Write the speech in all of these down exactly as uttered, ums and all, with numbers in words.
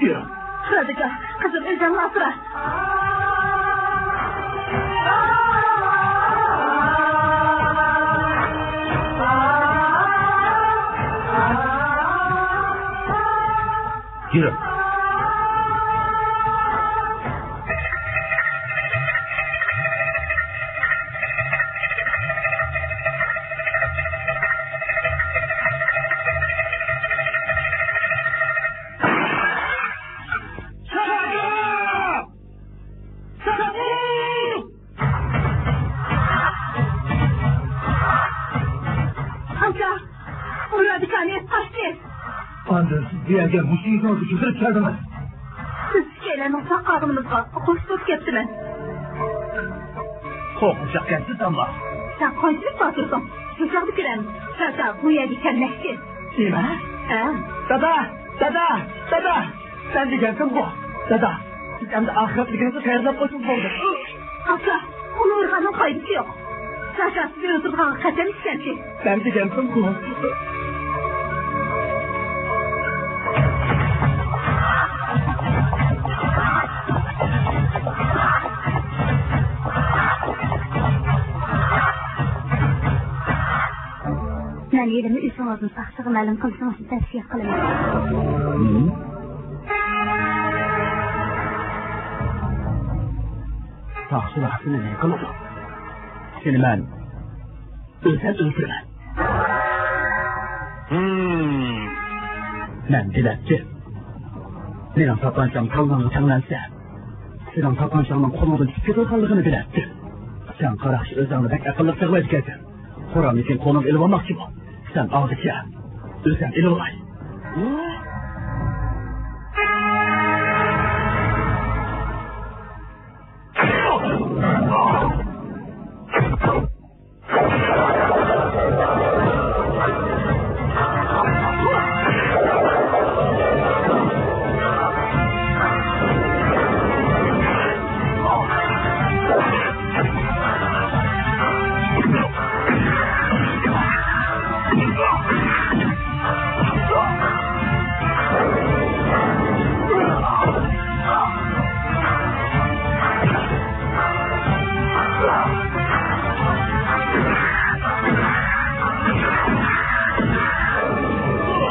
يۈرۈڭ. پۇرادىگار، قىزىم ئۆزۈڭنى ئاسرا. يۈرۈڭ. ئاكا، ئۇ رادىكالنى ئېلىپ قاچتى. ئاندىن سىز بۇ يەرگە مۇشۇ يۈزىڭىزگە يۈگۈرۈپ كەلدىڭىز. سىز ئىككىيلەننىڭ ساق قالغىنىڭىزغا خوش بولۇپ كەپتىمەن. قورقۇنچاقكەنسىز، ئەمما. سەن قانچىلىك باتۇرسۇڭ؟ شۇ چاغدا كۆرەمىز. سەن بۇ يەرگە كەلمەكچى. نېمە؟ ھە. دادا! دادا! دادا! سەن دېگەنتىڭ بۇ. دادا، سىز ئەمدى ئاخىرەتلىكىڭىزنى تەييارلاپ قويسىڭىز بولدى. ئاكا، ئۇنى ئۇرغاننىڭ پايدىسى يوق. ساشا سىزنى ئۆلتۈرىدىغانغا قەسەم ئىچكەنتى. سەن دېگەنتىڭ بۇ. مەن ھېلىمۇ ئۆزىڭىزنى ساقچىغا مەلۇم قىلىشىڭىزنى تەۋسىيە قىلىمەن. ساقچىلار سېنى نېمە قىلىدۇ؟ سېنى مەن ئۆزۈم ئۆلتۈرىمەن. مەن بىلەتتىم. مېنىڭ تاپانچام تاللامغا تەڭلەنسە، سېنىڭ تاپانچاڭنىڭ قولۇڭدىن چۈشۈپ كېتىدىغانلىقىنى بىلەتتىم. سەن قاراقچى ئۆزۈڭنى بەك ئەقىللىق چاغلايدىكەنسەن. قورالنى كېيىن قولۇڭغا ئېلىۋالماقچىمۇ؟ سەن ئالدىچە ئۆزۈم ئېلىۋالاي.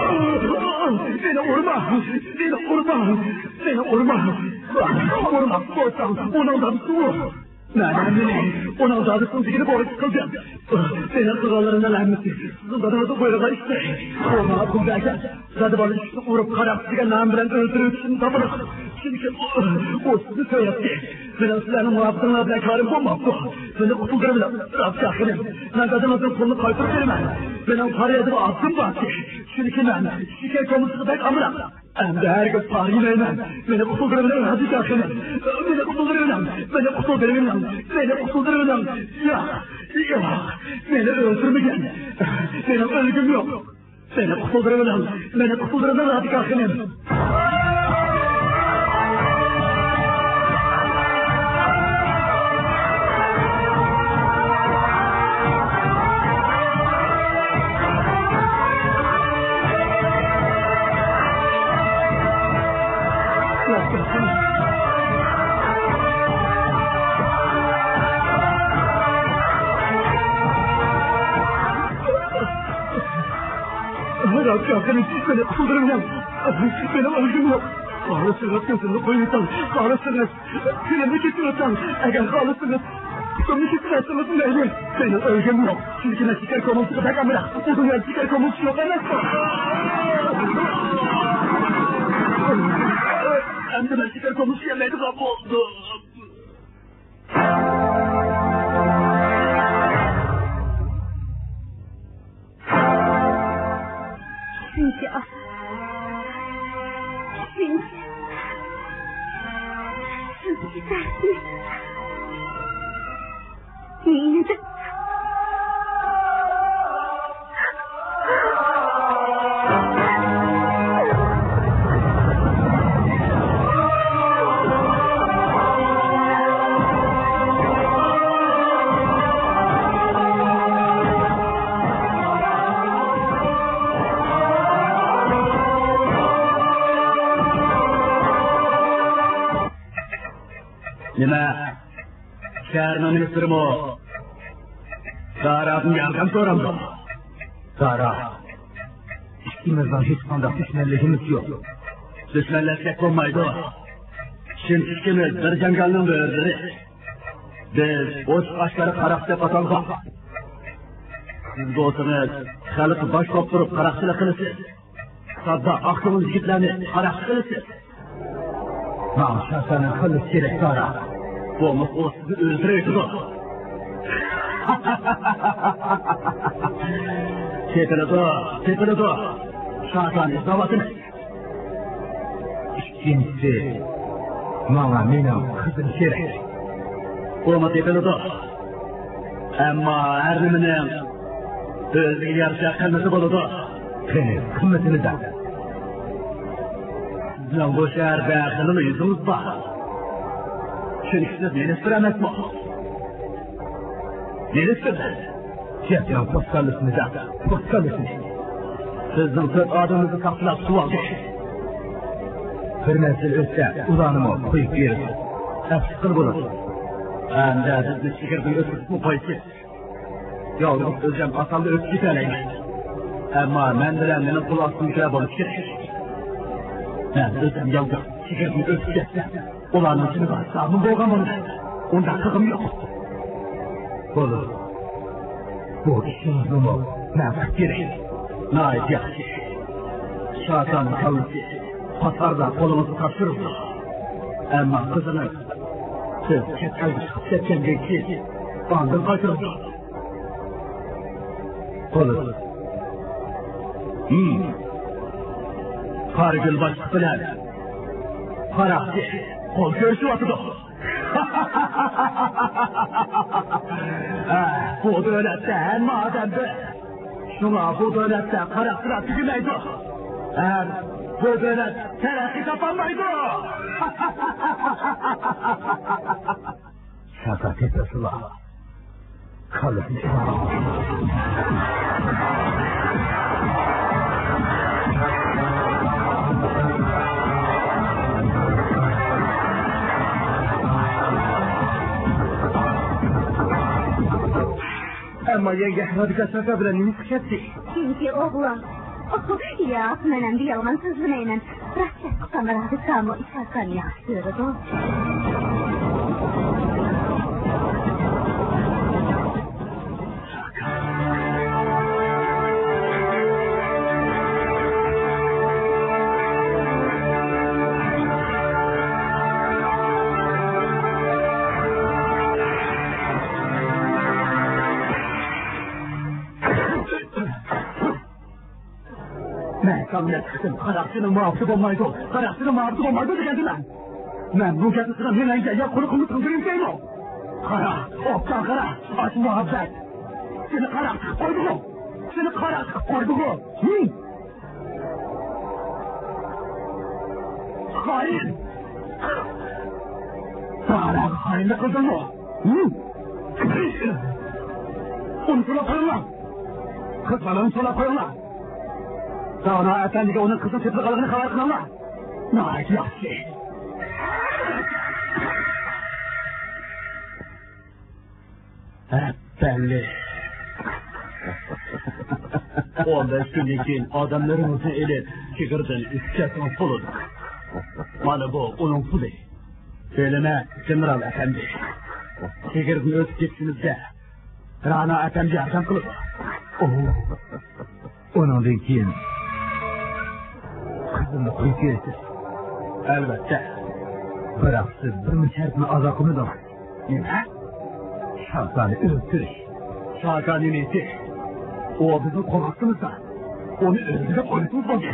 مېنى ئۇرما! مېنى ئۇرما! مېنى ئۇرما! ئۇرما! ئۇرساڭ، ئۇنىڭ دادىسى ئۇر! مەن ھەممىنى ئۇنىڭ دادىسىنىڭ دېگىنى بويىچە قىلدىم. مېنىڭ قىلغانلىرىمنىڭ ھەممىسى سىزنىڭ دادىڭىزنىڭ بۇيرۇغان ئىشى. ئۇ ماڭا پۇل بەرگەن. دادا بالا ئىككىسىنى ئۇرۇپ، قاراقچى دېگەن نام بىلەن ئۆلتۈرۈۋېتىشنى تاپىدۇ. چۈنكى ئۇ، ئۇ سىزنى سۆيەتتى. مېنىڭ سىلەرنىڭ مۇۋاپىقىڭلار بىلەن كارىم بولماپتۇ. مېنى قۇتۇلدۇرۇۋېلىڭ، رابىيە خېنىم. مەن دادىڭىزنىڭ پۇلىنى قايتۇرۇپ بېرىمەن. مېنىڭ پارىيەدىغۇ ئابزۇم بارتى. چۈنكى مەن شېكەر كومىسىغا بەك ئامراق. ئەمدى ھەرگىز پارىيمەيمەن. مېنى قۇتۇلدۇرۇۋېلىڭ، رابىيە خېنىم. مېنى قۇتۇلدۇرۇۋېلىڭ. مېنى قۇتۇلدۇرۇۋېلىڭ. مېنى قۇتۇلدۇرۇۋېلىڭ. ياق، ياق. مېنى ئۆلتۈرمىگىن. مېنىڭ ئۆلگۈم يوق. مېنى قۇتۇلدۇرۇۋېلىڭ، مېنى قۇتۇلدۇرۇۋېلىڭ، رادىكا خېنىم. رابىيە خېنىم، مېنى قۇتۇلدۇرۇۋېلىڭ. مېنىڭ ئۆلگۈم يوق. خالىسىڭىز كۆزۈمنى قويۇۋېتىڭ. خالىسىڭىز كۈنۈمنى كېچىۋېتىڭ. ئەگەر خالىسىڭىز پۇتۇمنى كېسىۋەتسىڭىز مەيلى. مېنىڭ ئۆلگۈم يوق. چۈنكى مەن شېكەر كومىسىغا بەك ئامراق. ئۇ دۇنيادا شېكەر كومىسى يوق ئەمەس. ئەمدى مەن شېكەر كومىسى يېمەيدىغان بولدۇم. چۈشۈنچە ئاز. چۈشۈنچە. چۈشۈنچە تەسلىم. مېنى نېمە؟ شەھەرنىڭ مىنىستىرىمۇ دارادىن ياردەم سورامدۇ؟ دارا، ئىككىمىزنىڭ ھېچقانداق دۈشمەنلىكىمىز يوق. دۈشمەنلەشسەك بولمايدۇ. چۈنكى ئىككىمىز بىر جاڭگالنىڭ بۆرىلىرى. بىز ئوچۇق ئاشكارا قاراقچى دەپ ئاتالغان. سىز بولسىڭىز خەلققە باش قوپتۇرۇپ قاراقچىلىق قىلىسىز. ساددا ئاق كۆڭۈل يىگىتلەرنى قاراقچى قىلىسىز. ماڭا شاسانىڭ كاللىسى كېرەك، دارا. بولمىسا ئۇ سىزنى ئۆلتۈرۈۋېتىدۇ. تېپىلىدۇ، تېپىلىدۇ. شاسانى ئىزدەۋاتىمىز. ئىككىنچىسى، ماڭا مېنىڭ قىزىم كېرەك. ئۇمۇ تېپىلىدۇ. ئەمما ھەر نېمىنىڭ ئۆزىگە يارىشا قىممىتى بولىدۇ. قېنى، قىممىتىنى دەڭ. سىزنىڭ بۇ شەھەردە خېلىلا يۈزىڭىز بار. چۈنكى سىز مىنىستىر ئەمەسمۇ؟ مىنىستىر. گەپنىڭ پوستكاللىسىنى دەڭ، پوستكاللىسىنى. بىزنىڭ تۆت ئادىمىمىزنى ساقچىلار تۇتۇۋالدى. بىر مەزگىل ئۆتسە، ئۇلارنىمۇ قويۇپ بېرىدۇ. ئەپسۇس قىلىپ بولىدۇ. ئەمدى بىزنى چېگرىدىن ئۆتكۈزۈپمۇ قويسا، يالغۇز ئۆزۈم ئاسانلا ئۆتۈپ كېتەلەيمەن. ئەمما مەن بىلەن مېنىڭ قول ئاستىمدىكىلەر بولۇشى كېرەك. مەن ئۆزۈم يالغۇز چېگرىدىن ئۆتۈپ كەتسەم، ئۇلارنىڭ جېنىغا زامىن بولغان بولىمەن. ئۇنداق قىلغۇم يوق. بولىدۇ. بۇ ئىشىڭىزنىمۇ مەن قىلىپ بېرەي. ناھايىتى ياخشى. شاسانىڭ كاللىسى قاتاردا قولىڭىزغا تاپشۇرۇلدى. ئەمما قىزىڭىز سىز چەت ئەلگە چىقىپ كەتكەندىن كېيىن ئاندىن قايتۇرۇلدى. بولىدۇ. ھىم. قارىگۈل باشلىق بىلەن قاراقچى قول كۆرۈشۈۋاتىدۇ. بۇ دۆلەتتە ھەممە ئادەم بىر. شۇڭا بۇ دۆلەتتە قاراقچىلار تۈگىمەيدۇ. ھەم بۇ دۆلەت تەرەققىي تاپالمايدۇ. شاكا تېپىلسىلا، كاللىسىنى. ئەمما يەڭگە رادىكال شاكا بىلەن نېمىشقا كەتتى؟ چۈنكى ئوغلۇم. ياق، مەن ئەمدى يالغان سۆزلىمەيمەن. راست گەپ قىلسام، رادىكالمۇ شاكانى ياخشى كۆرىدۇ. مەن ساڭا نەچچە قېتىم قاراقچىنىڭ مۇھەببىتى بولمايدۇ، قاراقچىنىڭ مۇھەببىتى بولمايدۇ دېگەندىمەن. مەن بۇ گەپنى ساڭا مېڭەڭگە يا قۇلىقىڭنى تىڭدۇرۇۋېتەيمۇ؟ قارا، ئوبدان قارا، ئاشۇ مۇھەببەت سېنى قاراق تىقىپ قويدىغۇ؟ سېنى قاراق تىقىپ قويدىغۇ؟ ھىم؟ خائىن! ساراغا خائىنلىق قىلدىڭمۇ؟ ھىم؟ ئۇنى سولاپ قويۇڭلار! قىز بالىنى سولاپ قويۇڭلار! دانا ئەپەندىگە ئۇنىڭ قىزنىڭ تېپىلغانلىقىنى خەۋەر قىلىڭلار! ناھايىتى ياخشى! ھەپپەللى! ئون بەش كۈندىن كېيىن ئادەملىرىڭىزنى ئېلىپ، چېگرىدىن ئۆتۈپ كەتسىڭىز بولىدۇ. مانا بۇ ئۇنىڭ پۇلى. بىلىمە، گېنېرال ئەپەندى. چېگرىدىن ئۆتۈپ كېتىشىمىزگە رانا ئەپەندى ياردەم قىلىدۇ. ئۇنىڭدىن كېيىن قىزىمنى قويۇپ بېرىسىز. ئەلۋەتتە. بىراق سىز بىرمۇ شەرتنى ئادا قىلمىدىڭىز. نېمە؟ شاكانى ئۆلتۈرۈش. شاكانى نېتى. ئۇ بىزنىڭ قول ئاستىمىزدا. ئۇنى ئۆلتۈرۈپ قويسىڭىز بولدى.